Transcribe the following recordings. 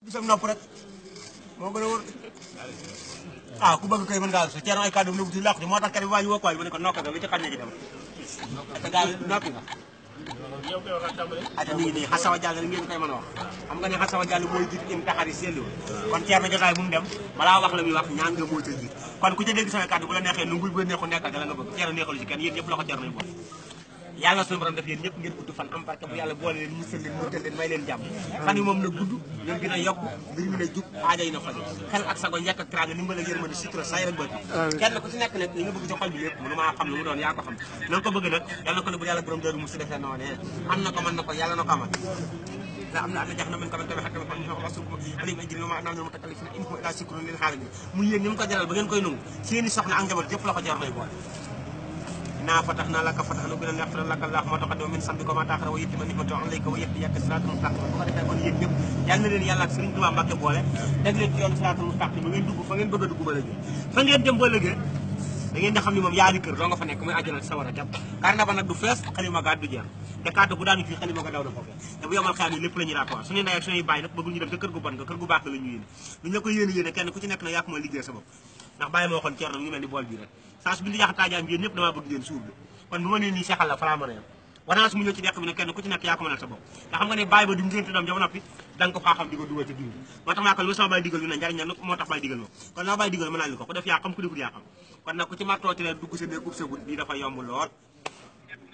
bisam nopp rek moo gën a wóor ku bëgg koy mën ngaa so ceerno ay kàddu lu buti làqu ci moo tax kat bi waa ñu woo ko ma ne ko nokk nga bi ci xam ne ci dem te gaa noppi nga ata mi ngi nii xasawa jàll na ngeen koy mën a wax xam nga ne xasawa jàll mooy jiit im taxari seetlu kon ceerno jotaay bu mu dem balaa wax la muy wax ñaan nga moo ca jiit kon ku ca dégg sama kàddu bu la neexee nu ngul bu neexu nekkal dala nga bëgg ceerno neexalu ci kenn yéen ñëpp la ko ceerno yu bon yàlla suñu borom def yéen ñëpp ngeen gudd fan am barke bu yàlla boole leen musal leen mutal leen may leen jàmm fan yi moom na gudd ñoom dina yokk mbir mi na jub aaja yi na faj xel ak sago njëkk ak teraanga ndimbal ak yërmande sutura say rek bëti kenn ku ci nekk nag li nga bëgg ci xol bi lépp mënu maa xam lu mu doon yaa ko xam na nga ko bëgg nag yàlla na ko ne bu yàlla borom dëru mu si defee noonu am na ko mën na ko yàlla na ko amal la am na am na jax na mën ko mën tamit xakk na xam rasul alim ay jël ma naan mu takkal fi in ko ila sikrun lil xaalami mu yéen ni mu ko jaral ba ngeen koy nangu seeni soxna ak njaboot yëpp la ko jar lay boole naa fatax naa la ka fatax nu gën a yaxfira laka Allah moo tax min sambi ko ma taaxara wa yëtti ma ni ma toog alayka wa yëtti yàgg siraatal mustaqim bu ko defee kon yéen ñëpp yal na leen yàlla ak Sëriñ Tuubaa Mbàkke boole def leen ci yoon siraatal mustaqim ba ngeen dugg fa ngeen bëgg a dugg ba léegi fa ngeen dem ba léegi da ngeen di xam ne moom yaari kër doo nga fa nekk muy àjjana sa war a jàpp karna ba nag du fees xalima ga du jeex te kàddu bu daanu fii xalima ga daw na foofu te bu yomal xaar yi lépp la ñuy rapport suñuy ndey ak suñuy bàyyi nag bëggul ñu dem te kër gu bon nga kër gu baax la ñu yéene lu ñu la ko yéene kenn ku ci nekk nag yaa ko mën a liggéey sa bopp ndax bàyyi ma waxoon ceerno ñu mel ni bool bii rek saa su bindi jax taajaam yéen ñëpp damaa bëgg ngeen suur bi kon bu ma nee nii seexal la falaa mën a yem wanaas mu ñëw ci deq bi ne kenn ku ci nekk yaa ko mënal sa bopp te xam nga ne bàyyi ba du ngénte doom ja ba noppi da nga ko faa xam di ko dugal ci dund moo tax maa ko lu sama bàyyi digal lu ne njariñ la moo tax bàyyi digal ma kon la bàyyi digal mën naa leen ko ku def yaa xam ku deful yaa xam kon nag ku ci martooti leen dugg sa néeg ub sa gut lii dafa yomb lool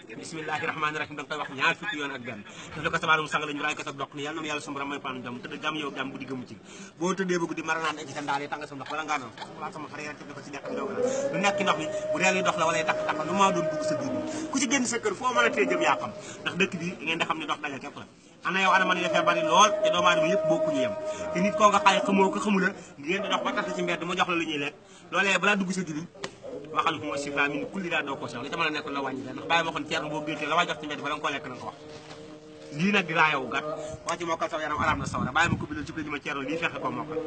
bismillahi rahmaani rahim da nga koy wax ñaar fukki yoon ak benn daf la ko sabaarum sang lañu raay ko sa dox ni yàlla na yàlla sumb may paanu jàmm tëdd jàmm yow jàmm guddi gëmu ci boo tëddee ba guddi mara naan ci sa ndaal yi tàng sa ndox wala ngaa doon wala sama xare rek ko ci nekk bi doog lu nekk ndox mi bu dee luy dox la wala takk takk lu maa doon dugg sa biir ku ci génn sa kër foo mën a tee jëm yaa xam ndax dëkk bi ngeen di xam ne dox daje képp la ana yow ana man yi dafee bari lool te doomu aadama yëpp bokkuñu yem te nit koo nga xaay xamoo ko xamula ngeen di dox ba tax ci mbedd mu jox la lu ñuy lekk loolee balaa dugg sa julli waxal ko mooy sifa min kulli daa doo ko sew li ca mën a nekk la wàññi ndax bàyyi ma xoon ceerno boo géntee la waa jox ci mbedd ba da nga ko lekk na nga ko wax lii nag di raayawu gat wax ci mokkal saw yaram araam na sawra bàyyi ma ko bindal ci bi ma ceerno lii fexe ko mokkal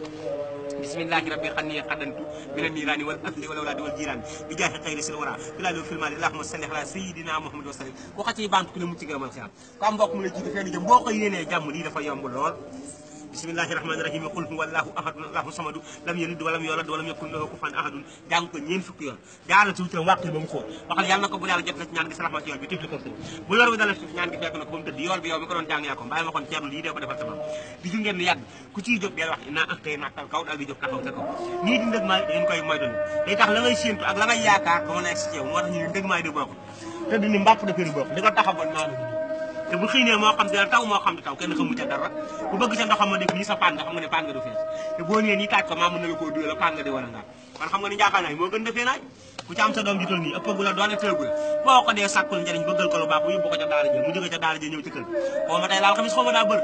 bismillahi rabbi xanni xaddantu mina niiraani wal asli wal awlaadi wal jiiraani bi jaahi xayri sil wara filali filmali allahumma salli ala sayidina muhammad wa sallim ku xac yi bantu ku ne mucc gërëmal xiyam ku am mbokk mu la jiitu fenn jëm boo ko yéenee jàmm lii dafa yomb lool bismillahi rahmani rahim qul huwa allahu ahadun allahu samadu lam yalid walam yulad walam yakun lahu kufuwan ahadun jàng ko ñeen fukki yoon jaara ci wutam wàqli ba mu xóot waxal yàlla na ko bu yàlla jot na ci ñaan gi salax ma ci yoon bi tifli ko bu lor bi dala ci ñaan gi fekk na ko ba mu tëdd yool bi yow mi ko doon jàng yaa ko bàyyi ma xoon ceerno lii dee ko defal tamam di ju ngeen ni yàgg ku ciy jóg deel wax inaa axtay nakal kaw daal di jóg taxaw ca kaw nii di ndëg maay dañ koy moytoni day tax la ngay séentu ak la ngay yaakaar ba mën a egg ci yow moo tax ñu ne ndëg maay di bokk tëdd ni mbàpp daféri bokk di ko taxawoon naa te bu xiinee moo xam dina taw moo xam di taw kenn xamu ca dara bu bëgg sa ndoxam ma def nii sa paan nga xam nga ne paan nga du fees te boo nee nii taaj ko maa mën na la koo dugal la paan nga di wala ngaa kon xam nga ni njaaxaan naay moo gën defee naaj ku ci am sa doom ji tol nii ëppagu la doone tëgu la boo ko dee sàkkul njëriñ bëggal ko lu baax bu yóbbu ko ca daara ja mu jóge ca daara ja ñëw ci kër xaw ma tey laal xamis xaw ma daa bër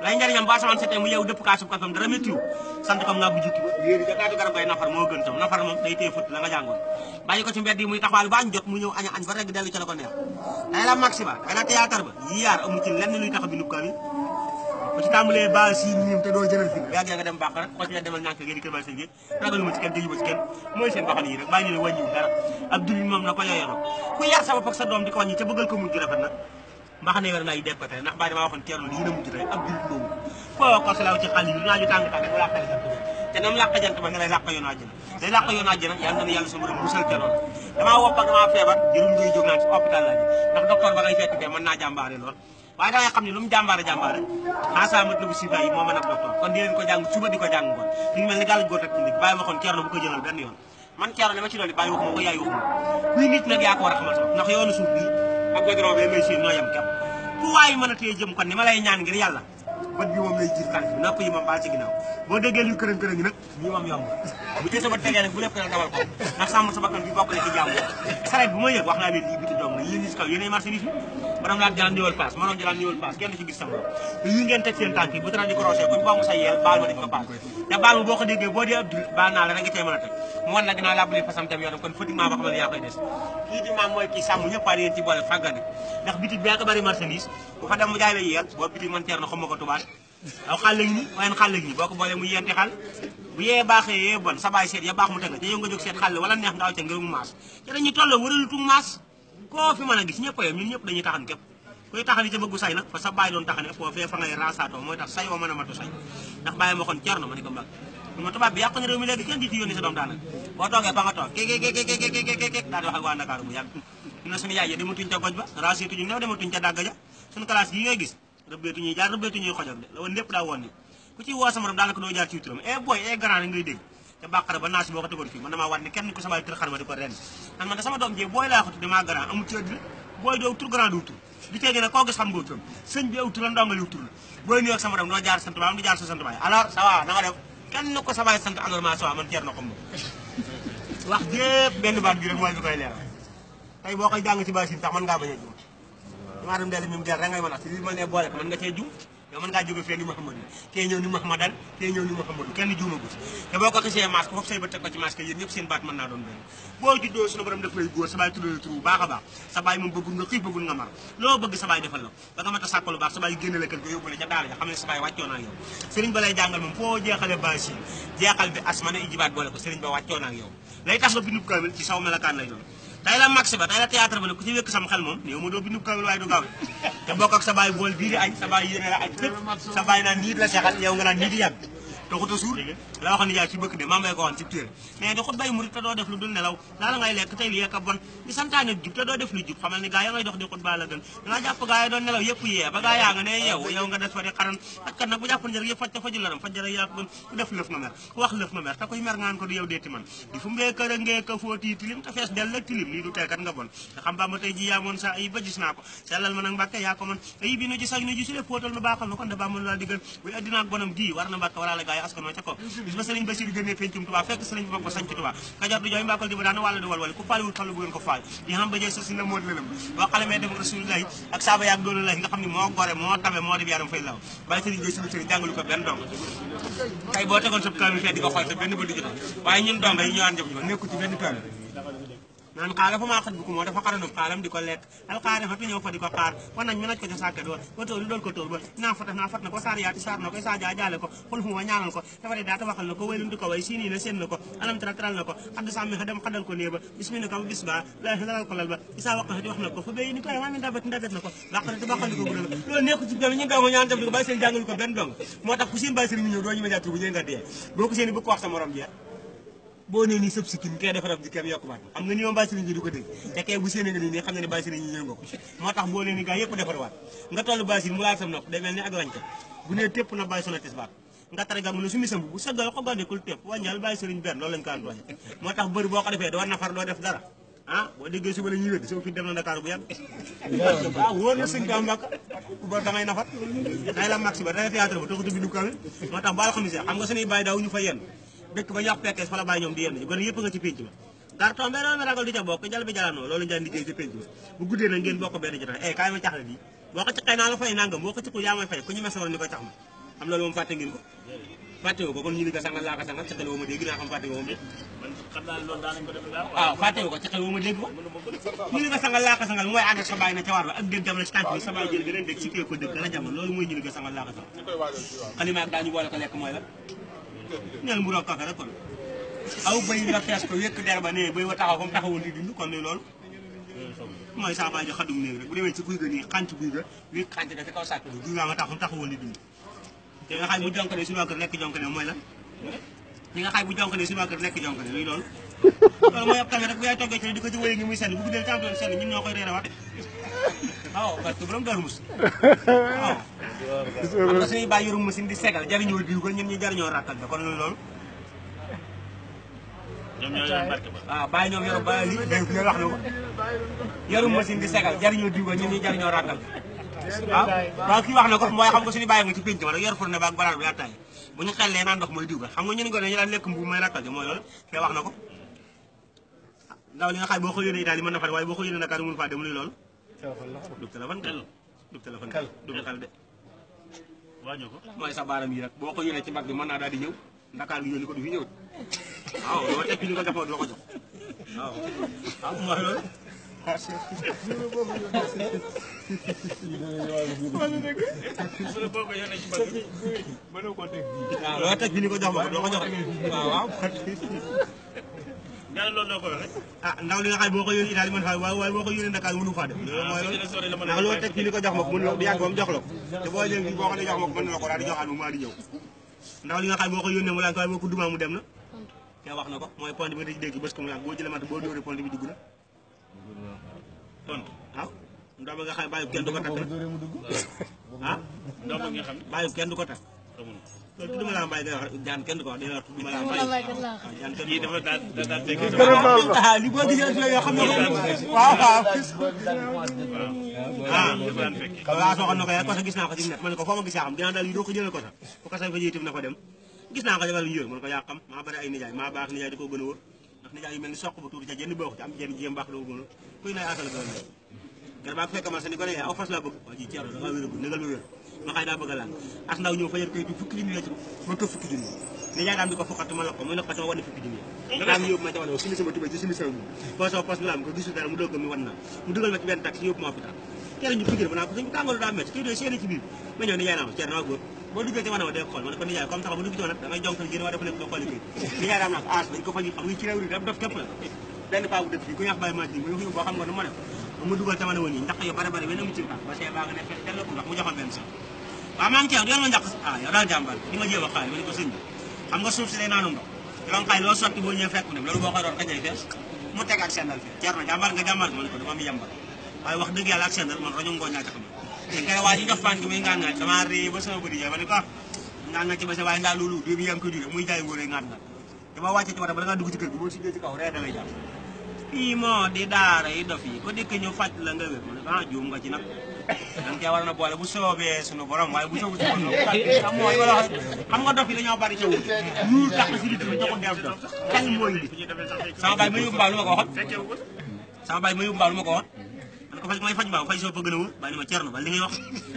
lay njëriñam ba asamaan setee mu yeewu dëpp kaasub kasam dara méttiwu sant kam ngaa bu jukki yéeri ca taatu garab bay nafar moo gën tam nafar moom day téye fut la nga jàngoon bàyyi ko ci mbedd yi muy taxawal ba añ jot mu ñëw añ ba regg dellu ca la ko neex day la maxi ba day la théâtre ba yi yaar amu ci lenn luy tax bi nu kawi ko ci tàmbalee ba si niim te doo jëlal fi yàgg nga dem baax rek xoo ci ne demal ñànk ngeen di kër bal seen gi ragaluma ci kenn déjuma ci kenn mooy seen baxal yi rek bàyyi ne la wàññiwu dara ab jullit moom na ko yooyoro ku yar sa bopp ak sa doom di ko wàññi ca bëggal ko mujj rafet nag mbax ne war naa yi def ko tey ndax bàyyi damaa waxoon teerlu lii na mujj rek ab jullit boobu foo ko salaw ci xal yi naaju tàng mu làq jant te nam làq jant ba nga lay làq yoonu àjjana day làq yoonu àjjana yàlla na yàlla suñu borom musal te lool damaa wopp ak damaa feebar jërum ngay jóg naan ci hôpital laa ji ndax docteur ba ngay fekk fee mën naa jàmbaare lool waaye da ngay xam ne lu mu jàmbaare xaasa mat na bu sifa yi moo mën ab docteur kon di leen ko jàng suba di ko jàng ngoon di mel ni gàll góor rek ci ndig bàyyi ma xoon ceerno bu ko jëlal benn yoon man ceerno li ma ci doon bàyyi waxuma ko yaay waxuma kuy nit nag yaa ko war a xamal sa bopp ndax yoonu suuf bii ak godron bi may seen noo yem képp fu waaye mën a téye jëm kon ni ma lay ñaan ngir yàlla bët bi moom lay jiir tànk bi nopp yi moom baal ci ginnaaw boo déggee luy kërën kërën yi nag ñii moom yomb bu ci sa bët tegee nag bu lépp na dawal ko ndax sàmm sa bakkan bi bokk na ci jàmm saret bu ma yëg wax naa leen lii biti doom na yéen ñi si kaw yéenay marchandise bi borom laat jalaan ñëwal paas morom jalaan ñëwal paas kenn ci gis sama te yi ngeen teg seen tànk yi bu tara di ko roosé kuñ boo mu sa yeel baal ma dañ ko paas te baal ma boo ko déggee boo dee ab jullit baal naa la rek nga cee mën a teg mu wan la ginnaaw làbbali fasam tam yoonam kon fatiquement ba xamal yaa koy des kii di maam mooy kii sàmm ñëpp yéen ci boole fàggandi ndax bitig bi ko bari marchandise bu fa dem mu jaay la yeel boo bitig man teer na xam ma ko tubaat aw xàll gi ni waaye xàll gi ni boo ko boolee mu yenti xàll bu yee baaxee yee bon sa baay seet ya baax mu teg la te yow nga jóg seet xàll wala neex nga aw ca ngir mu maas te dañuy tolloo waralu tug maas koo fi mën a gis ñëpp a yem ñun ñëpp dañuy taxan képp kuy taxani ca bëggu say nag fa sa bàyyi doon taxane foofee fa ngay rasaatoo mooy tax say wa mën a matu say ndax bàyyi ma xoon Cerno ma ni ko mbag ma tubaab bi yàq na réew mi léegi kenn di ci yónni sa doom daanaka boo toogee fa nga toog kékékékékékékékéké daal di wax ak waa Ndakaaru bu yàgg na suñu yaay yi dematuñ ca goj ba raasituñu new dematuñ ca dàgg ja suñu classe yi ngay gis rëbbeetuñuy jaar rëbbeetuñuy xojog de la woon lépp daa woon ni ku ci woo sama morom daanaka doo jaar ci turam boy grand ngay dégg te bàqara ba naasi boo ko tegoon fii man damaa waat ne kenn ku sama tër xarma di ko ren man da sama doom jee booy laa ko tudde maa grand amul ci ëddina booy doo tur grand doo tur di tegee ne koo gis xam nga turam sëñ bi aw tur la ndongali wu tur la booy nuyoog sama doom doo jaar sant baam di jaar sa sant baay alors ça va na nga def kenn ko sa baay sant anormal ça va man teer na ko moom wax jépp benn baat bi rek mooy bi koy leeral tey boo koy jàng ci baasin sax mën ngaa bañ a jum damaa dem dell mim del rek ngay mën a si li ma ne boole ko mën nga cee jum yow mën ngaa jóge fee ni Mouhamadou kee ñëw ni Mouhamadan kee ñëw ni Mouhamadou kenn juumagut te boo ko xisee masque foofu say ba teg ko ci masque yéen ñëpp seen baat mën naa doon benn boo juddoo suñu borom def lay góor sa baay tuddee tur bu baax a baax sa baay moom bëggul nga xiif bëggul nga mar loo bëgg sa baay defal la ba nga mat a sàkk lu baax sa baay génne la kër ga yóbbu la ca daara ja xam ne sa baay wàccoo naa ak yow sëriñ ba lay jàngal moom foo jeexale basi jeexal bi asmana ijibaat boole ko sëriñ ba wàccoo naa ak yow lay tax nga bindub kaamil ci saw melakaan lay doon tey la max ba tey la théâtre ba ne ku ci wékk sam xel moom néew ma doo bindub kaamil waaye du gaaw te bokk ak sa baay bool bii di añ sa baay yéene la añ fépp sa baay naan niit la seexal yow nga naan nii di yàgg te xuta suur la waxoon ni yaay ci bëkk de maam lay ko waxoon ci téere mais di xut bay murit te doo def lu dul nelaw laa la ngay lekk tey li yekk a bon di santaane jub te doo def lu jub xamal ni gaa ya ngay dox di xut baa la gën dangaa jàpp gaa yi doon nelaw yëpp yee ba gaa yaa nga ne yow nga des fa di xaran fajkat nag bu jàppoon rek yëpp faj te fajul la ram faj rek yaa ko gën ku def lëf nga mer ku wax lëf nga mer te koy mer ngaan ko du yow deeti man di fu mbee kër a ngee ka fóoti tilim te fees del ak tilim lii du teekat nga bon te xam ba ma tey ji yaa moon sa ay ba gis naa ko sellal ma nag mbàkke yaa ko man ay bi nu ci sag nu ji su dee fóotal nu baaxal na kon da baa mën laa diggal buy addina ak bonam gii war na mbàkke wala la gaa yi askan wa ca ko bis ba sëriñ Basiru génnee pencum Tuubaa fekk sëriñ bi bokk ko sañ ci Tuubaa Kajoor du jooy mbakal di ba daana wàlla di walwale ku faaliwul xalu bu ngeen ko faal di xam ba jey sa si na moot lëlëm boo xalamee dem rasulillahi ak saaba yaag doolu lahi nga xam ne moo gore moo tabe moo def yaram fay law bàyyi sëriñ Basiru sëriñ jàngalu ko benn dong tey boo tegoon sab kaamil fee di ko xool te benn ba du jot waaye ñun donga yi ñëwaan jëf ji ba nekku ci benn kaamil naan xaar dafa maa xat bu ko moo dafa xaranub xaalam di ko lekk alxaare fa tu ñëw fa di ko xaar wa nañ mi naj ko ca sàkket wa ba tóor lu dool ko tóor ba naa fat na ko saar yaati saar na ko saa jaale ko xul fu ma ñaanal ko dafa de daa tabaxal na ko waylun di ko way siinii na seen na ko alam teral na ko xadd sàmmi xa dem xaddal ko nee ba bismina kam bis ba la dalal ko lal ba isaa wax di wax na ko fa béy ni koy maa mi ndabat ndagat na ko bàqale te bàqal ko gudal loolu nekku ci ñu dong ñaan def di ko bàyyi seen jàngalu ko benn dong moo tax ku seen bàyyi seen ñëw doo ñu ma jàttu bu ñëw nga dee boo ko seen bëgg ko wax sa morom jeex boo nee nii sëb sikkim kee defarab di kem yokkuwaat xam nga ni moom bàyyi sëriñ ji du ko dégg te kee bu séenée nga nii nii xam ne ne bàyyi sëriñ ñi ñëw nga ko moo tax boo nee ni gaa yëpp defarwaat nga toll bàyyi sëriñ mu laal sam nopp day mel ni ak lañ ko bu nee tépp na bàyyi sona tisbaat nga tare ga mu ne su misam bu sëggal xogandikul tépp wàññal bàyyi sëriñ benn loolu lañ ko àndooxe moo tax bëri boo ko defee doo nafar doo def dara boo déggee suba la ñuy wédd soo fi dem na Dakar bu yàgg wóor na sëñ Ba Mbàkke ba damay nafar day la max ba day théâtre ba taxutu bindu kaamil moo tax baal xamise xam nga suñuy bàyyi daaw ñu fa yenn dëkk ba ñax pekkees fa la bàyyi ñoom di yenn gone yëpp nga ci pénc ma gar tombe doon ragal di ca bokk jal bi jalanoo loolu njaan liggéey ci pénc ma bu guddee na ngeen bokk benn jotaay kaay ma caxle di boo ko ciqee naa la fay nangam boo ko ciqul yaa may fay ku ñu mese woon ni ko cax ma xam loolu moom fàtte ngeen ko fàtte ko kon ñu ni ko sangal laa ko sangal ciqel woo ma dégg naa xam fàtte ko moom de waaw fàtte ko ciqel woo ma dégg ko ñu ni ko sangal laa ko sangal mooy ànd ak sa bàyyi na ca war ba ak dégg jam la ci tànk bi sa bàyyi jël beneen dégg si kee ko dëgg dara jam loolu mooy ñu ni ko sangal laa ko sangal xalimaak daa ñu boole ko lekk mooy la neel mu roog kafe rek kon aw bëy nga fees ko wékk der ba nee bëy wa taxaw fa mu taxawoon di dund kon ni loolu mooy saa bàyyi jo xadum néeg rek bu demee ci guy ga nii xànc guy ga wékk xànc ga ci kaw sàkk bi guy gaa nga tax fa mu taxawoon di dund te nga xay bu jonkane suñu waa kër lekk jonkane mooy lan ñi nga xay bu jonkane suñu waa kër lekk jonkane luy loolu loolu mooy ab tamit rek bu yaay toggee ci di ko ci wéy ngi muy senn bu guddee temps doon senn ñun ñoo koy reere waat waaw parce que borom daru mus waaw xam nga suñuy bàyyi yorum machine di segal jariñoo diw ko ñun ñi jariñoo ràkkal ba kon loolu ñoom ñoo yor barke ba waaw bàyyi ñoom yor ba li ñoo wax na ko yorum machine di segal jariñoo diw ko ñun ñi jariñoo ràkkal waaw kii wax na ko mooy xam nga suñu bàyyi nga ci pénc ma rek yor fourne baag baraal bi yattaay bu ñu xellee naan ndox mooy diw ga xam nga ñu ni ko ne ñu daan lekk mbuub may ràkkal mooy loolu kee wax na ko ndaw li nga xam boo ko yónnee Italie mën na fa waaye boo ko yónnee Dakar mënu faa dem luy loolu du téléphone kal du téléphone kal du xel de wañu ko mooy sa baaram yi rek boo ko yónnee ci mbag bi mën naa daal di ñëw Dakar gi yónni ko du fi ñëw waaw doo teg ñu ko defoo doo ko jox waaw waaw mooy loolu loo teg fi ni ko jox ma ko doo ko jox waaw waaw nga ne loolu loo ko waxee. ah ndaw li nga xam ne boo ko yónnee Italie mën faa waaye boo ko yónnee Dakar mënu faa dem loolu mooy loolu ndax loolu teg fii ni ko jox ma ko mën la du yàgg ba mu jox la ko te boo léegi boo ko ne jox ma ko mën na la ko daal di joxaat mu maa di ñëw ndaw li nga xam ne boo ko yónnee mu laaj waaye boo ko dumaa mu dem na te wax na ko mooy pont bi nga dégg bés ko mu laaj boo jëlee mat boo dóoree pont bi dugg na pont waaw ndaw ba nga xam ne bàyyi kenn du ko takk ah ndaw ba nga xam ne bàyyi kenn du ko takk xamuñu loolu tudduma laa mbay ngay wax jaan kenn du ko wax dina wax tudduma laa mbay jaan kenn kii dafa daan fekk li boo gisee yoo xam ne waaw waaw dafa daan fekk waaw soo xam ne ko yaa kosa gis naa ko ci net ma ne ko foo ma gis yaa xam ginnaaw daal yi doo ko jëlee kosa bu kosa fa jiitam na fa dem gis naa ko jabar ñu yor ma ne ko yaa xam maa bari ay nijaay maa baax nijaay da koo gën a wóor ndax nijaay yu mel ni soq bu tuuti ca jenn bokk ci am jenn jéem baax doo gën a kuy nay asal gën a gar baa ko fekk ma sa ni ko ne aw fas laa bëgg waa ji ceero da ngaa wér a négal ma wér ma xay daa bëgg a laal as ndaw ñëw fa yër koy fukki junni la ci ma toog fukki junni nijaay daam di ko foqat ma la ko muy la ko ma wan fukki junni daam yóbbu ma jamono simi sama tubéy ci simi sama poos poos bi la am ko gisul dara mu doog mi wan na mu dugal ma ci benn taxi yóbbu ma hôpital teel ñu pikir ma naa ko suñu tàngoor daa métti kii doy seeni ci biir ma ñëw nijaay naa ko ceer naa góor boo duggee ci wana ma dee xool ma ne ko nijaay comme tax bu dugg ci wana damay jontal génn waa def nekk doo xooli kii nijaay daam naa ko as dañ ko fa ñu xam nga ci réew yi daf képp la benn paa bu dëkk fii ku ñax bàyyi maaj ni mu boo xam nga nu ma def mu dugal ca wana woon yi ndax yu bare bare benn mu ci ba see baa nga ne fekk ko ndax mu joxoon benn sax waaw maa ngi ceew yoon ma njaq ah yow daal jàmbar di ma jéem a xaar ma ne ko sëñ bi xam nga suuf si day naanum ndox yoon xaay loo sotti boo ñëwee fekk mu dem loolu boo koy doon xëj fees mu teg ak sendal fee ceer na jàmbar nga jàmbar ma ne ko dama mi yàmbar waaye wax dëgg yàlla ak sendal man rajo ngooñ naa taxam dañ koy waa ji jox fan gi muy ngaan ngaaj dama ree ba sama bëri ma ne ko ngaan nga ci ba sa waaye ndaa loolu di bi yaa ngi koy jóge muy jaay ngóoree ngaat nga dama wàcce ci wata ba da ngaa dugg ci kër gi boo siggee ci kaw ree da lay jàpp fii moo di daara yi dof yi ko dikk ñu faj la nga wér ma ne ko ah juum nga ci nag danga cee war na boole bu soobee sunu borom waaye bu soobee sunu borom mooy wala xam nga dof yi dañoo bari ca wut ñu tax si li dafa joxu def dof xel mooy li sama baay ma yóbbu mbaaw lu ma ko waxoon sama baay ma yóbbu mbaaw lu ma ko waxoon man ko faj may faj mbaaw faj soo fa gën a wóor bàyyi ma ceerno ba li ngay wax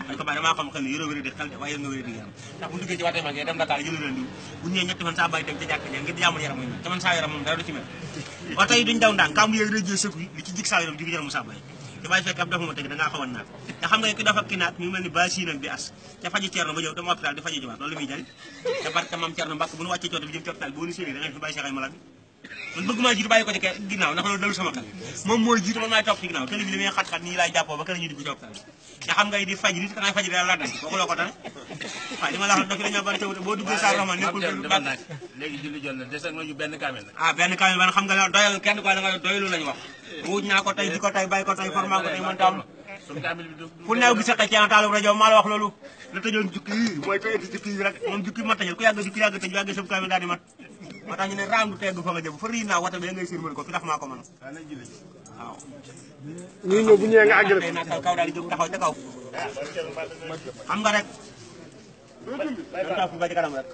man ko bàyyi damaa xam xel ni yoroo wéri di xel de waaye nga wéri di yaram ndax bu duggee ci waatee mag dem Dakar jëlu leen diw bu ñëwee ñetti fan saa bàyyi dem ca jàkk ja ngir jaamul yaram muy mel te man saa yaram moom dara du ci mel ba tey duñ daw ndànk kam yooyu rëjee sëkku yi li ci jig saa yaram jigi yaramu saa bàyyi te bàyyi fekk ab dafa ma teg da ngaa xawoon naat te xam nga ki dafa ki naat mi mel ni ba siinam bi as te faji ceerno ba ñëw dama hôpital di faji jiwaat loolu muy jëriñ te barke mam ceerno mbàkk bu nu wàccee cooto bi jëm ci hôpital boo ni séenee da ngay fi bàyyi Cheikh ay malade man bëgg maa jiitu bàyyi ko ci ginnaaw ndax loolu dalu sama xel moom mooy jiitu man maay topp ci ginnaaw télé bi li muy xat-xat nii laay jàppoo ba kër ñu dugg ci hôpital te xam ngay di faj nit ka ngay faj da la dañ kooku loo ko tane waaye li ma la wax dafa dañoo bari tawte boo duggee saa rahman nekkul léegi julli jot na des ak ñu benn kaamel nag ah benn kaamel ban xam nga doyal kenn ko da nga doylu lañu wax wuuj naa ko tey di ko tey bàyyi ko tey format ko tey mën tam fu neew gi saqe ci taalu rajo maa la wax loolu la tëjoon jukki yi mooy tey jukki yi rek moom jukki mat tëjal ku yàgg jukki yàgg tëj bu yàggee sëb kaamel daal di mat moo tax ñu ne raam du tegg fa nga jëm fa rii naa wata bi ngay sirmal ko fi tax maa ko mën waaw ñu ñëw bu ñëwee nga àggale tey naa kaw daal di jóg taxaw ca kaw xam nga rek dañ toog fi ba ci kanam rek